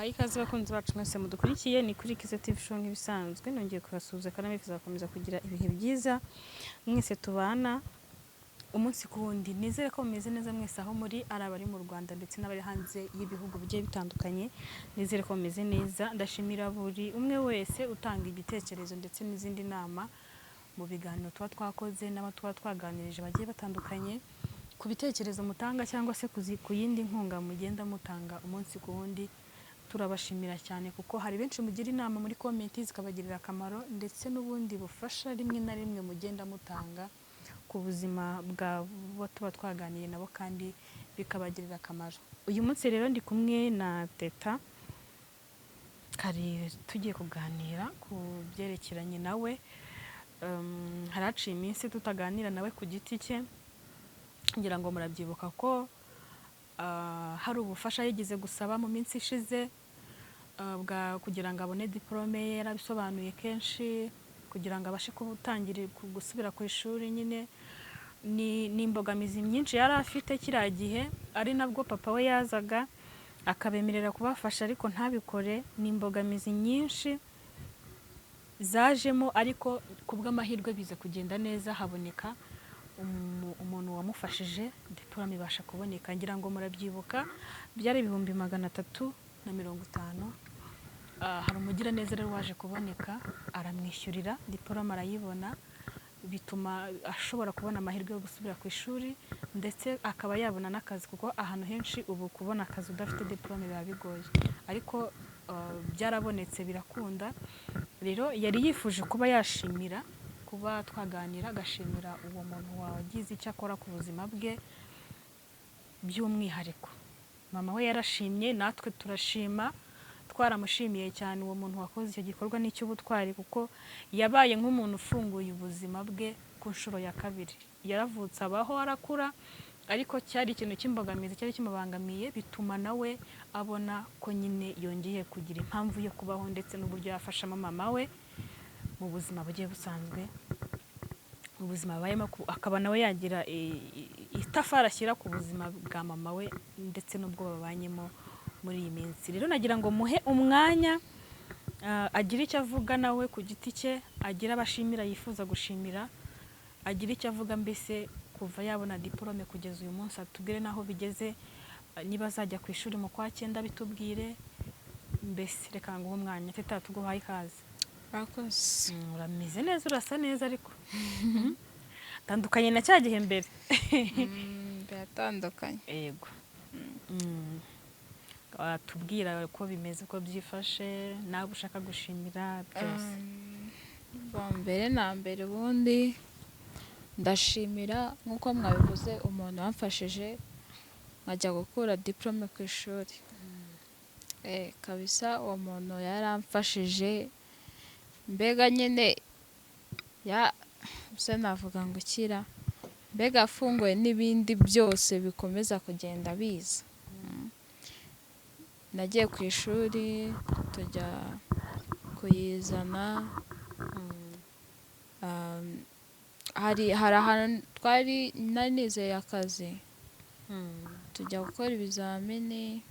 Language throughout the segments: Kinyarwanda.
Tubahaye ikaze bakunzi bacu mwese mudukurikiye, ni kuri Kiza TV Show nk'ibisanzwe. Nongeye kubasuhuza kandi bifuza gukomeza kugira ibihe byiza mwese tubana umunsi ku wundi. Nizere ko mumeze neza mwese aho muri, ari abari mu Rwanda ndetse n'abari hanze y'ibihugu bigiye bitandukanye. Nizere ko mumeze neza. Ndashimira buri umwe wese utanga igitekerezo ndetse n'izindi nama mu biganiro tuba twakoze n'abo tuba twaganirije bagiye batandukanye, ku bitekerezo mutanga cyangwa se ku yindi nkunga mugenda mutanga umunsi ku wundi. Turabashimira cyane kuko hari benshi mugira inama muri comment zikabagirira akamaro, ndetse n'ubundi bufasha rimwe na rimwe mugenda mutanga ku buzima bw'abo tuba twaganiriye nabo kandi bikabagirira akamaro. Uyu munsi rero ndi kumwe na Teta kari, tugiye kuganira ku byerekeranye nawe. Haraciye iminsi tutaganira nawe ku giti cye. Ngira ngo murabyibuka ko hari ubufasha yigeze gusaba mu minsi ishize, bwa kugira ngo abone diporome ye. Yarabisobanuye kenshi, kugira ngo abashe gutangira gusubira ku ishuri nyine. Ni imbogamizi nyinshi yari afite kiriya gihe, ari nabwo papa we yazaga akabemerera kubafasha ariko ntabikore. Ni imbogamizi nyinshi zajemo, ariko ku bw'amahirwe biza kugenda neza, haboneka umuntu wamufashije, diporome ibasha kuboneka. Ngira ngo murabyibuka, byari 350,000. Hari umugiraneza rero waje kuboneka, aramwishyurira diporome, arayibona, bituma ashobora kubona amahirwe yo gusubira ku ishuri ndetse akaba yabona n'akazi, kuko ahantu henshi ubu kubona akazi udafite diporome biba bigoye, ariko byarabonetse, birakunda. Rero yari yifuje kuba yashimira, kuba twaganira agashimira uwo muntu wagize icyo akora ku buzima bwe by'umwihariko. Mama we yarashimye, natwe turashima, twaramushimiye cyane uwo muntu wakoze icyo gikorwa n'icy'ubutwari, kuko yabaye nk'umuntu ufunguye ubuzima bwe ku nshuro ya kabiri. Yaravutse, abaho, arakura, ariko cyari ikintu cy'imbogamizi cyari kimubangamiye, bituma nawe abona ko nyine yongeye kugira impamvu yo kubaho ndetse n'uburyo yafashamo mama we mu buzima bugiye busanzwe, mu buzima abayemo, akaba nawe yagira itafari ashyira ku buzima bwa mama we ndetse n'ubwo babanyemo muri iyi minsi. Rero nagira ngo muhe umwanya, agire icyo avuga nawe ku giti cye, agire abashimira yifuza gushimira, agire icyo avuga mbese kuva yabona diporome kugeza uyu munsi, atubwire n'aho bigeze, niba azajya ku ishuri mu kwa cyenda bitubwire. Mbese reka nguhe umwanya. Teta, tuguhaye ikaze. Murakoze. Urameze neza, urasa neza, ariko tandukanye na cya gihe mbere. Biratandukanye. Yego. Watubwira uko bimeze, uko byifashe, nawe ushaka gushimira byose. Bwa mbere na mbere ubundi ndashimira, nk'uko mwabivuze, umuntu wamfashije nkajya gukura diporome ku ishuri. Kabisa uwo muntu yaramfashije, mbega nyine ya se navuga ngo ukira, mbega afunguye n'ibindi byose bikomeza kugenda biza. Nagiye ku ishuri, tujya kuyizana. Hari ahantu twari nari nizeye akazi, tujya gukora ibizamini,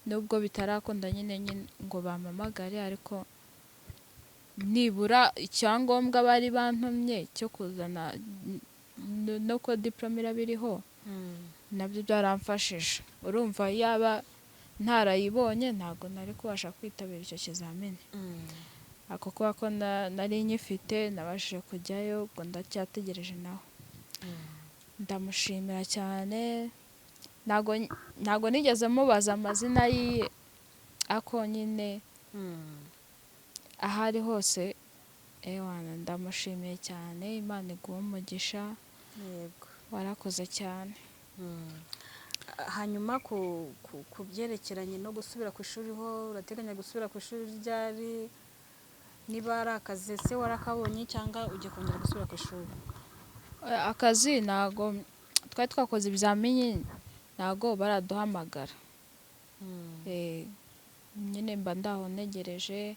nubwo bitarakunda nyine ngo bampamagare, ariko nibura icyangombwa bari bantumye cyo kuzana no ko diporome iraba iriho, nabyo byaramfashije. Urumva yaba ntarayibonye ntabwo nari kubasha kwitabira icyo kizamini. Ako kuba ko nari nyifite nabashije kujyayo, ubwo ndacyategereje naho. Ndamushimira cyane. Ntago nigeze mubaza amazina yiye, ako nyine aho ari hose ewana ndamushimiye cyane. Imana iguhe umugisha. Yego. Warakoze cyane. Hanyuma ku byerekeranye no gusubira ku ishuri ho, urateganya gusubira ku ishuri ryari? Niba ari akazi se warakabonye cyangwa ugiye kongera gusubira ku ishuri? Akazi ntago twari twakoze ibizamini, ntago baraduhamagara. Nyine mba ndaho ntegereje,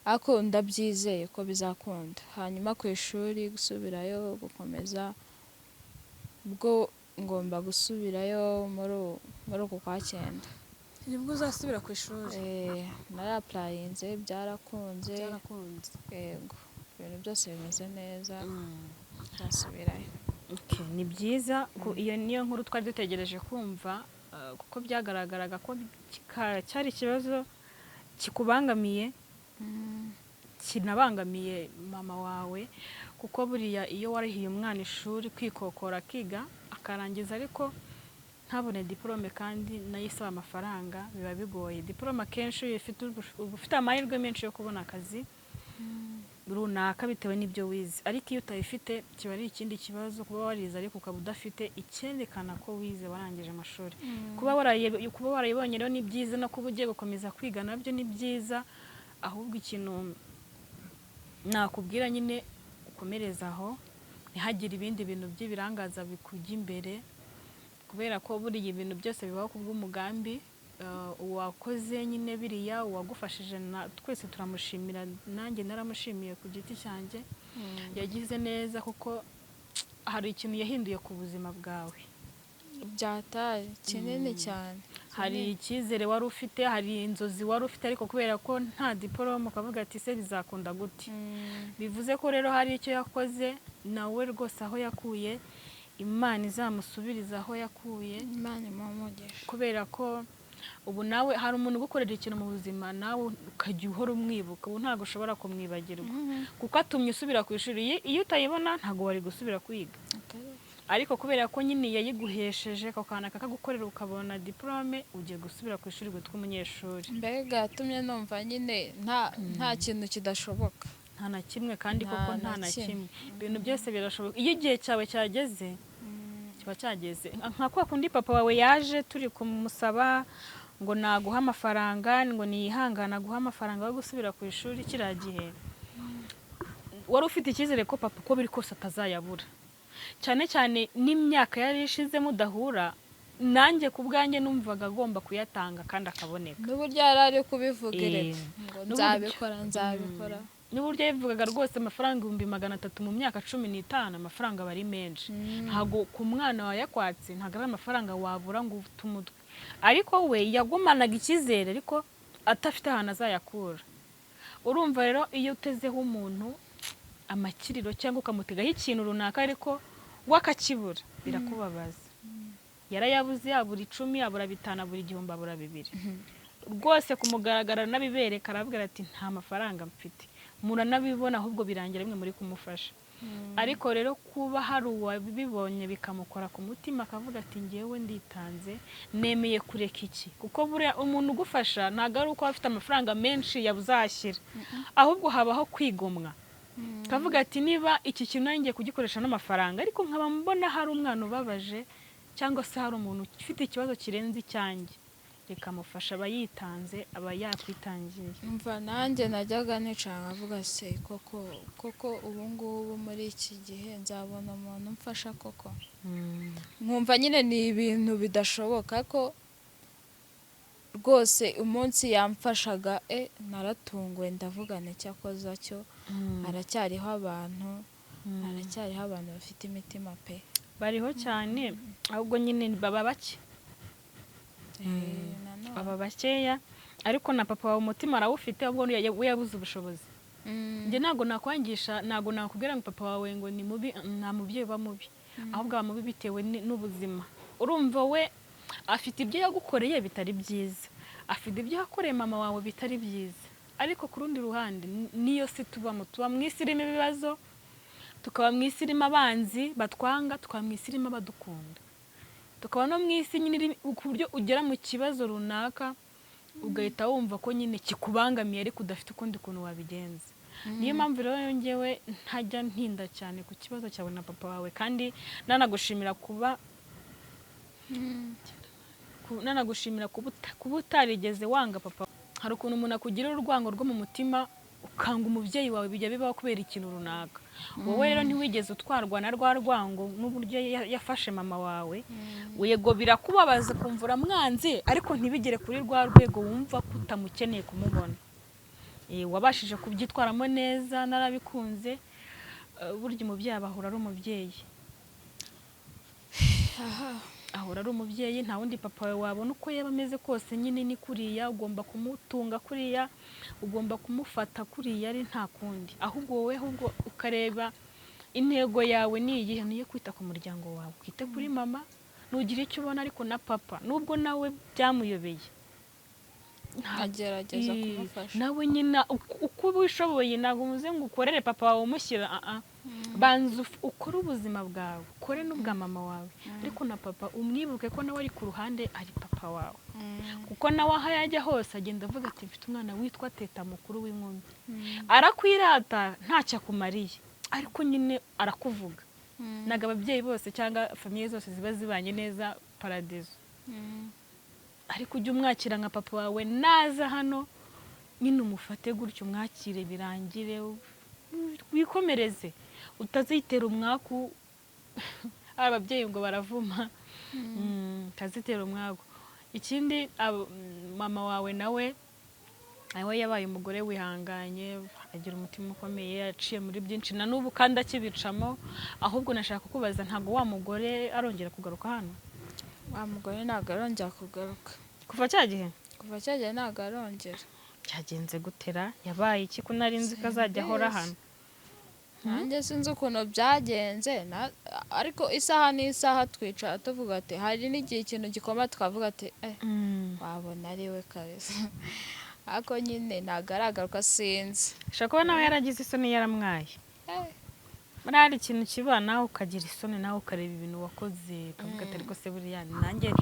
ariko ndabyizeye ko bizakunda. Hanyuma ku ishuri gusubirayo gukomeza, ubwo ngomba gusubirayo muri uku kwa cyenda. Nibwo uzasubira ku ishuri? Narapurayinze, byarakunze. Byarakunze. Yego, ibintu byose bimeze neza, nzasubirayo. Okay, ni byiza iyo niyo nkuru twari dutegereje kumva, kuko byagaragaraga ko cyari ikibazo kikubangamiye, kinabangamiye mama wawe, kuko buriya iyo warihiye umwana ishuri, kwikokora akiga akarangiza ariko ntabone diporome kandi nayo isaba amafaranga, biba bigoye. Diporome akenshi iyo uyifite uba ufite amahirwe menshi yo kubona akazi runaka bitewe n'ibyo wize, ariko iyo utayifite kiba ari ikindi kibazo, kuba warize ariko ukaba udafite icyerekana ko wize, warangije amashuri. Kuba warayibonye rero ni byiza, no kuba ugiye gukomeza kwiga nabyo ni byiza. Ahubwo ikintu nakubwira nyine, ukomereze aho, ntihagire ibindi bintu by'ibirangaza bikujya imbere, kubera ko buriya ibintu byose bibaho ku bw'umugambi. Uwakoze nyine biriya, uwagufashije, na twese turamushimira, nanjye naramushimiye ku giti cyanjye. Yagize neza kuko hari ikintu yahinduye ku buzima bwawe. Byataye kinini cyane. Hari icyizere wari ufite, hari inzozi wari ufite, ariko kubera ko nta diporome ukavuga ati: "Se bizakunda gute?" Bivuze ko rero hari icyo yakoze nawe rwose, aho yakuye Imana izamusubiriza aho yakuye. Imana imuhe umugisha. Kubera ko ubu nawe hari umuntu ugukorera ikintu mu buzima, nawe ukajya uhora umwibuka. Ubu ntabwo ushobora kumwibagirwa kuko atumye usubira ku ishuri. Iyo utayibona ntabwo wari gusubira kwiga, ariko kubera ko nyine yayiguhesheje, ako kantu akakagukorera ukabona diporome, ugiye gusubira ku ishuri witwa umunyeshuri. Mbega yatumye numva nyine nta kintu kidashoboka. Nta na kimwe kandi. Nta Koko na nta na kimwe. kimwe, ibintu byose birashoboka iyo igihe cyawe cyageze, kiba cyageze. Nka kwa kundi papa wawe yaje turi kumusaba ngo naguhe amafaranga, ngo niyihangane aguhe amafaranga yo gusubira ku ishuri, kiriya gihe wari ufite icyizere ko papa uko biri kose atazayabura, cyane cyane n'imyaka yari ishize mudahura. Nanjye ku bwanjye numvaga agomba kuyatanga kandi akaboneka. N'uburyo yari ari kubivuga erega ngo nzabikora, nzabikora. N'uburyo yabivugaga rwose, amafaranga 300,000 mu myaka 15, amafaranga aba ari menshi. Ntabwo ku mwana wayakwatse, ntabwo ari amafaranga wabura ngo ufite umutwe, ariko we yagumanaga icyizere ariko adafite ahantu azayakura. Urumva rero, iyo utezeho umuntu amakiriro cyangwa ukamutegaho ikintu runaka ariko we akakibura, birakubabaza. Yarayabuze, abura 10, abura 5, abura 1000, abura 2. Rwose ku mugaragaro aranabibereka, arabwira ati: "Nta mafaranga mfite." Muranabibona, ahubwo birangira bimwe muri kumufasha. Ariko rero kuba hari uwabibonye bikamukora ku mutima, akavuga ati: "Ngewe nditanze, nemeye kureka iki," kuko buriya umuntu ugufasha ntabwo ari uko aba afite amafaranga menshi yabuze aho ashyira, ahubwo habaho kwigomwa, kavuga ati: "Niba iki kintu nanjye ngiye kugikoresha n'amafaranga, ariko nkaba mbona hari umwana ubabaje cyangwa se hari umuntu ufite ikibazo kirenze icyanjye, reka mufashe." Aba yitanze, aba yakwitangiye. Umva, nanjye najyaga nicara nkavuga: "Se koko koko ubu ngubu muri iki gihe nzabona umuntu umfasha koko?" Nkumva nyine ni ibintu bidashoboka ko rwose umunsi yamfashaga, naratunguwe, ndavuga nti: "Cyakoza cyo haracyariho abantu, haracyariho abantu bafite imitima pe." Bariho cyane, ahubwo nyine baba bake. Nanone. Baba bakeya, ariko na papa wawe umutima arawufite, ahubwo we yabuze ubushobozi. Njye ntabwo nakwangisha, ntabwo nakubwira ngo papa wawe ngo ni mubi. Nta mubyeyi uba mubi, ahubwo aba mubi bitewe n'ubuzima. Urumva, we afite ibyo yagukoreye bitari byiza, afite ibyo yakoreye mama wawe bitari byiza, ariko ku rundi ruhande niyo si tubamo. Tuba mu isi irimo ibibazo, tukaba mu isi irimo abanzi batwanga, tukaba mu isi irimo abadukunda, tukaba no mu isi nyine iri ku buryo ugera mu kibazo runaka ugahita wumva ko nyine kikubangamiye ariko udafite ukundi kuntu wabigenza. Niyo mpamvu rero ngewe ntajya ntinda cyane ku kibazo cyawe na papa wawe, kandi nanagushimira kuba utarigeze wanga papa. Hari ukuntu umuntu akugirira urwango rwo mu mutima, ukanga umubyeyi wawe, bijya bibaho kubera ikintu runaka. Wowe rero ntiwigeze utwarwa na rwa rwango n'uburyo yafashe mama wawe. Yego, birakubabaza ukumva uramwanze, ariko ntibigere kuri rwa rwego wumva ko utamukeneye kumubona. Wabashije kubyitwaramo neza, narabikunze. Burya umubyeyi abahora ari umubyeyi. Aha. Ahora ari umubyeyi, nta wundi papa wawe wabona uko yaba ameze kose nyine ni kuriya, ugomba kumutunga kuriya, ugomba kumufata kuriya, ari nta kundi. Ahubwo wowe ahubwo ukareba intego yawe ni iyihe, niyo kwita ku muryango wawe, kwite kuri mama, nugira icyo ubona ariko na papa nubwo nawe byamuyobeye agerageza kumufasha nawe nyine uko ubishoboye. Ntabwo muze ngo ukorere papa wawe umushyira, banza ukore ubuzima bwawe, ukore n'ubwa mama wawe, ariko na papa umwibuke ko nawe ari ku ruhande, ari papa wawe, kuko nawe aho yajya hose agenda avuga ati mfite umwana witwa Teta mukuru w'inkumi. Arakwirata ntacyo akumariye, ariko nyine arakuvuga. Ntabwo ababyeyi bose cyangwa famille zose ziba zibanye neza paradizo, ariko ujye umwakira nka papa wawe, naza hano nyine umufate gutyo, umwakire birangire, wikomereze, utazitera umwaku. Ababyeyi ngo baravuma, utazitera umwaku. Ikindi mama wawe nawe yabaye umugore wihanganye, agira umutima ukomeye, yaciye muri byinshi na n'ubu kandi akibicamo. Ahubwo nashaka kukubaza, ntabwo wa mugore arongera kugaruka hano? Wa mugore ntabwo arongera kugaruka. Kuva cya gihe? Kuva cya gihe ntabwo arongera. Cyagenze gutera? Yabaye iki ko nari nzi ko azajya ahora hano? Nanjye sinzi ukuntu byagenze, ariko isaha n'isaha twicara tuvuga ati hari n'igihe ikintu gikoma tukavuga ati wabona ari we kabisa, ariko nyine ntabwo aragaruka, sinzi. Ashobora kuba nawe yaragize isoni, yaramwaye. Buriya hari ikintu kiba nawe ukagira isoni, nawe ukareba ibintu wakoze ukavuga ati ariko se buriya nanjye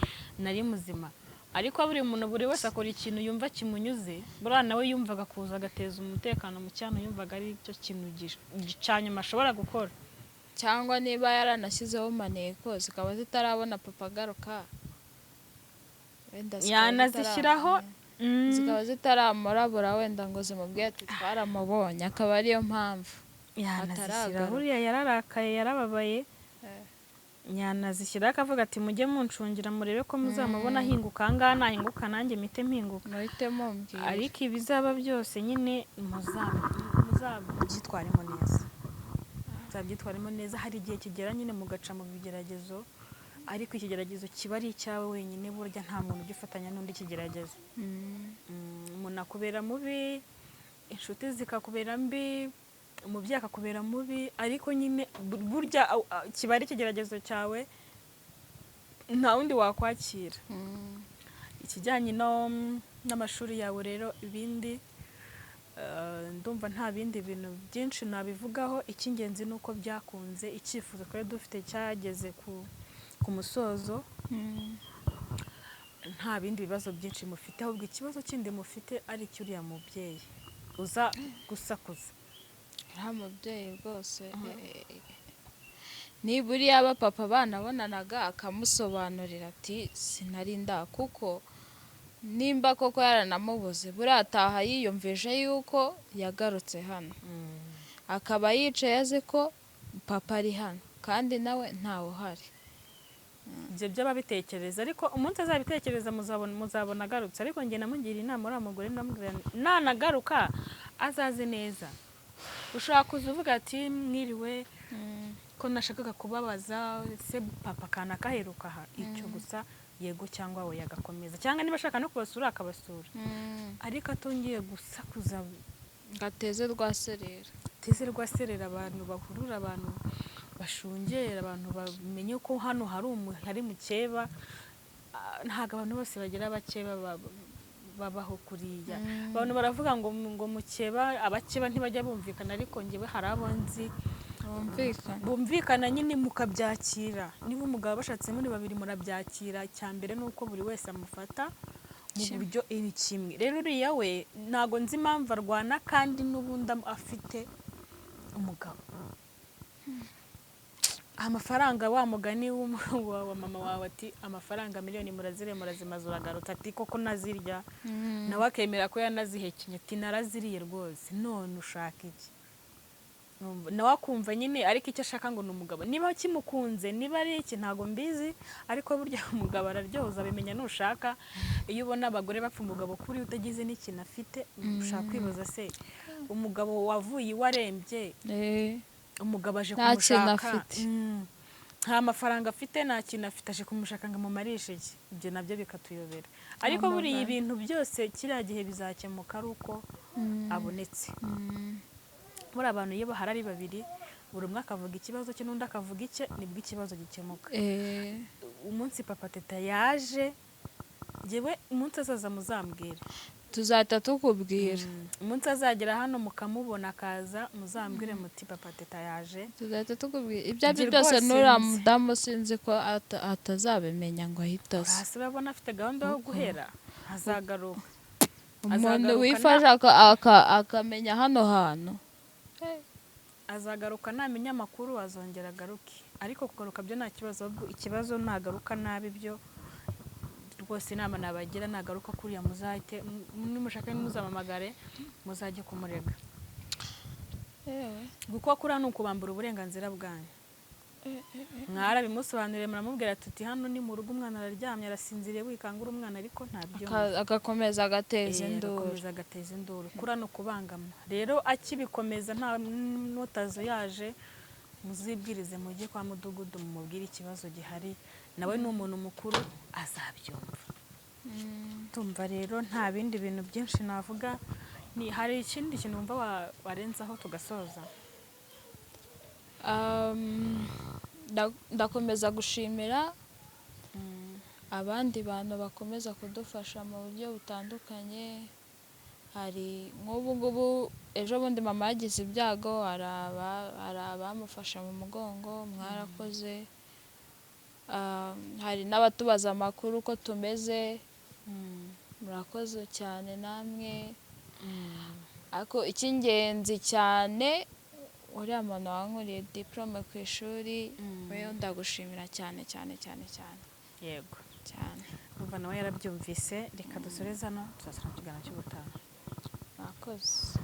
nari muzima? Ariko buri muntu, buri wese akora ikintu yumva kimunyuze. Buriya nawe yumvaga kuza agateza umutekano mu cyano, yumvaga ari cyo kintu cya nyuma ashobora gukora. Cyangwa niba yaranashyizeho maneko zikaba zitarabona papa agaruka, wenda yanazishyiraho, zikaba zitaramurabura wenda ngo zimubwire ati twaramubonye, akaba ariyo mpamvu yanazishyira. Buriya yararakaye, yarababaye, yanazishyiraho akavuga ati mujye muncungira murebe ko muzamubona ahinguka aha ngaha, nahinguka nanjye mpite mpinguka, muhite mumbwira. Ariko ibizaba byose nyine muzabyitwaremo neza, muzabyitwaremo neza. Hari igihe kigera nyine mugaca mu bigeragezo, ariko ikigeragezo kiba ari icyawe wenyine, burya nta muntu ugifatanya n'undi ikigeragezo. Umuntu akubera mubi, inshuti zikakubera mbi, umubyeyi akakubera mubi, ariko nyine burya kiba ari ikigeragezo cyawe, nta wundi wakwakira. Ikijyanye n'amashuri yawe rero, ibindi ndumva nta bindi bintu byinshi nabivugaho. Icy'ingenzi ni uko byakunze, icyifuzo twari dufite cyageze ku musozo, nta bindi bibazo byinshi mufite. Ahubwo ikibazo kindi mufite ari icy'uriya mubyeyi uza gusakuza. Uriya mubyeyi rwose, niba uriya papa banabonanaga akamusobanurira ati sinari nda, kuko nimba koko yaranamubuze, buriya ataha yiyumvije yuko yagarutse hano, akaba yicaye azi ko papa ari hano kandi nawe ntawe uhari. Ibyo by'ababitekereza, ariko umunsi azabitekereza muzabona agarutse. Ariko njye namugira inama uriya mugore, ndamubwira nti, nanagaruka azaze neza. Ushobora kuza uvuga ati mwiriwe, ko nashakaga kubabaza se papa kanaka aheruka aha, icyo gusa, yego cyangwa we yagakomeza, cyangwa niba ashaka no kubasura akabasura, ariko atongeye gusakuza ngo ateze rwaserera. Teze rwaserera, abantu bahurura, abantu bashungera, abantu bamenye ko hano hari mukeba. Ntabwo abantu bose bagira abakeba babaho kuriya. Abantu baravuga ngo mukeba, abakeba ntibajya bumvikana, ariko njyewe hari abo nzi bumvikana. Bumvikana nyine mukabyakira. Niba umugabo bashatse muri babiri murabyakira. Icya mbere ni uko buri wese amufata mu Kimwe. buryo iri kimwe. Rero uriya we ntabwo nzi impamvu arwana kandi n'ubundi afite umugabo. Amafaranga, wa mugani wa mama wawe ati amafaranga miliyoni murazire murazimaze uragarutse, ati koko nazirya, nawe akemera ko yanazihekenye, ati naraziriye rwose, none ushaka iki? Nawe akumva nyine, ariko icyo ashaka ngo ni umugabo, niba kimukunze, niba ari iki ntabwo mbizi, ariko burya umugabo araryoza abimenya nushaka. Iyo ubona abagore bapfa umugabo kuri utagize n'ikintu afite, ushaka kwibaza se umugabo wavuye iwe arembye, umugabo aje Nta kintu kumushaka, afite. Nta mafaranga afite, nta kintu afite, aje kumushaka ngo amumarishe iki? Ibyo nabyo bikatuyobera. Ariko buriya ibintu byose kiriya gihe bizakemuka ari uko abonetse. Buriya abantu iyo bahari ari babiri, buri umwe akavuga ikibazo cye n'undi akavuga icye, nibwo ikibazo gikemuka. Umunsi Papa Teta yaje, njyewe umunsi azaza muzambwira. Tuzahita tukubwira. Umunsi azagera hano mukamubona akaza, muzambwire muti Papa Teta yaje. Tuzahita tukubwira ibyo ari byo Njye byose. rwose N'uriya nzi. mudamu sinzi ko atazabimenya ngo ahite aza. Hasi urabona afite gahunda yo guhera, azagaruka. Umuntu Azagaruka. wifashe akamenya hano hantu. Azagaruka namenya amakuru, azongera agaruke. Ariko kugaruka byo nta kibazo, ahubwo ikibazo nagaruka nabi. Byo rwose inama nabagira, nagaruka kuriya muzahite nimushaka muzamamagare, muzajye kumurega, kuko kuriya ni ukubambura uburenganzira bwanyu. Mwarabimusobanuriye, muramubwira tuti hano ni mu rugo, umwana araryamye arasinziriye, wikangura umwana, ariko ntabyumva. Agakomeza agateza induru. Agakomeza agateza induru. Kuriya ni ukubangama. Rero akibikomeza, nta n'utazo yaje, muzibwirize mujye kwa mudugudu mumubwire ikibazo gihari. Nawe ni umuntu mukuru, azabyumva. Tumva rero nta bindi bintu byinshi navuga. Ni hari ikindi kintu wumva warenzaho tugasoza? Ndakomeza gushimira abandi bantu bakomeza kudufasha mu buryo butandukanye. Hari nk'ubu ngubu ejo bundi mama yagize ibyago, hari abamufasha mu mugongo, mwarakoze. Hari n'abatubaza amakuru uko tumeze, murakoze cyane namwe. Ariko icy'ingenzi cyane, uriya muntu wankuriye diporome ku ishuri, wewe ndagushimira cyane cyane cyane cyane. Yego. Cyane. Umva, nawe yarabyumvise. Reka dusoreze hano, tuzasubira mu kiganiro cy'ubutaha. Murakoze.